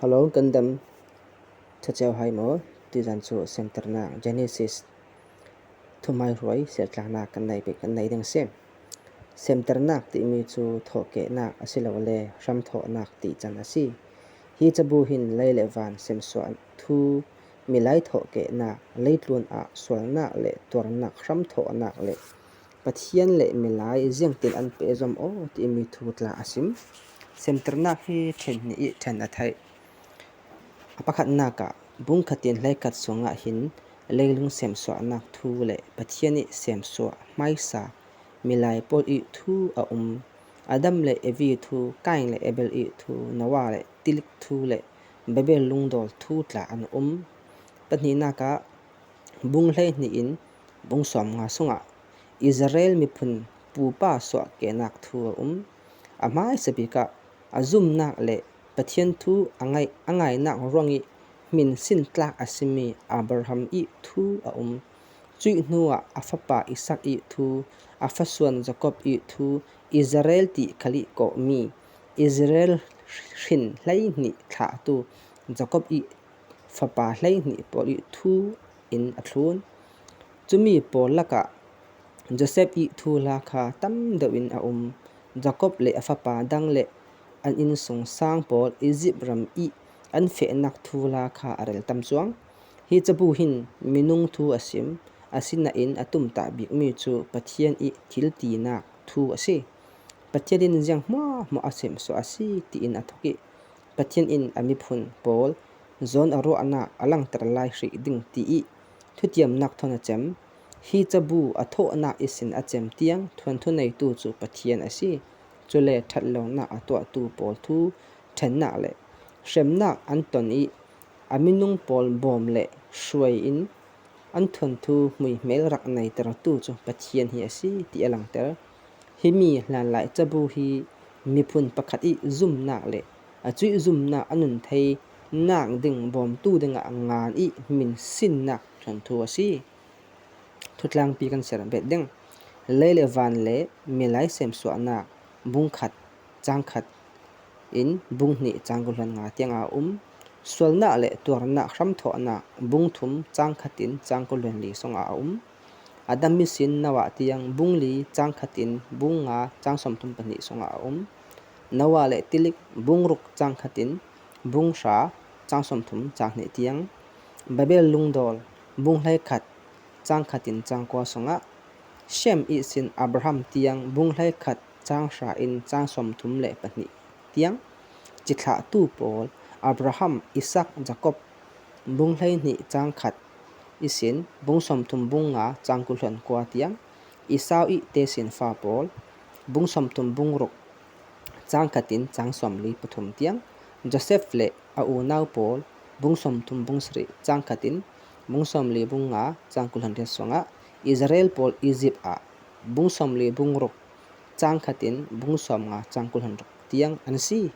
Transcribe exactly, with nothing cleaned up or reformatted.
Hello, kan dam. Chacheu hai mo, tuzan chu semternak Genesis thum hai ruai, seltlakna kan nei pei kan nei ding si. Semternak timi chu thokehnak a si lo le, hramthawhnak ti chan a si. Hi chabu hin lei le van semsuah thu, milai thokehnak, leitlun ah sualnak le tuarnak hramthawhnak le Pathian le milai ziangtin an pehzom aw timi thu tla a sim. Semternak hi ṭhen hni i ṭhen a theih. A pakhatnak ah bung khatin hleikhat sungah hin leilung semsuahnak thu le Pathian i semsuah hmaisa milai pawl i thu a um. Adam le Evi thu, Kain le Abel i thu, Noah le tilik thu le Babel lungdawl thu tla an um. Pahnihnak ah bung hleihni in bung sawmnga sungah Israel miphun pupa suahkehnak thu a um. A hmaisa bik ah a zumnak le Pathian thu a ngai, a ngainak ruang i hminsin tlak a simi Abraham i thu a um. Cuih hnuah a fapa Isak i thu, a fasuan Jakob i thu, Israel ti khal i kawhmi, Israel hrin hleihni thlahtu Jakob i fapa hleihni pawl i thu in a thlun. Chumi pawl lakah Joseph i thu hla kha tam deuh in a um. Jakob le a fapa dang le an insungsang pawl Egypt ram i an fehnak thu hla kha a rel tam chuang. Hi chabu hin minung thu a sim, a sinain a tumtah bikmi chu Pathian i thiltinak thu a si. Pathian in ziang hmuahhmuah a semsuah a si tiin a thok i, Pathian in a miphun pawl zawn a ruahnak a langter lai hrih ding ti i thutiamnak thawn a chem. Hi chabu a thawhnak i sin a chem tiang thuanthu neitu chu Pathian a si. Chule ṭhatlonak a tuahtu pawl thu ṭhennak le hremnak an ton i a minung pawl bawm le hruai in an thuanthu hmuihmel rak neitertu chu Pathian hi a si ti a langter. Himi hlanlai chabu hi miphun pakhat i zumnak le a chuih zumnak a nun theinak ding bawmtu dingah ngan i hminsinnak thuanthu a si. Thutlangpi kan ser bet ding. Lei le van le milai semsuahnak bung khat chang khat in bung hni chang kul hluan nga tiang a um. Sualnak le tuarnak hramthawhnak bung thum chang khat in chang kul hluan li sung a um. Adam misin Noah tiang bung li chang khat in bung nga chang sawmthum pahni sung a um. Noah le tilik bung ruk chang khat in bung hra chang sawmthum chang hni tiang. Babel lungdawl bung hleikhat chang khat in chang kua sungah Shem i sin Abraham tiang bung hleikhat chang hra in chang sawmthum le pahni tiang. Chithlahtu pawl Abraham, Isak, Jakob bung hleihni chang khat i sin bung sawmthum bung nga chang kul hluan kua tiang. Esau i tesinfa pawl bung sawmthum bung ruk chang khat in chang sawmli pathum tiang. Joseph le a unau pawl bung sawmthum bung sarih chang khat in bung sawmli bung nga chang kul hluan riat sungah Israel pawl Egypt ah bung sawmli bung ruk chang khat in bung sawmnga chang kul hluan ruk tiang an si.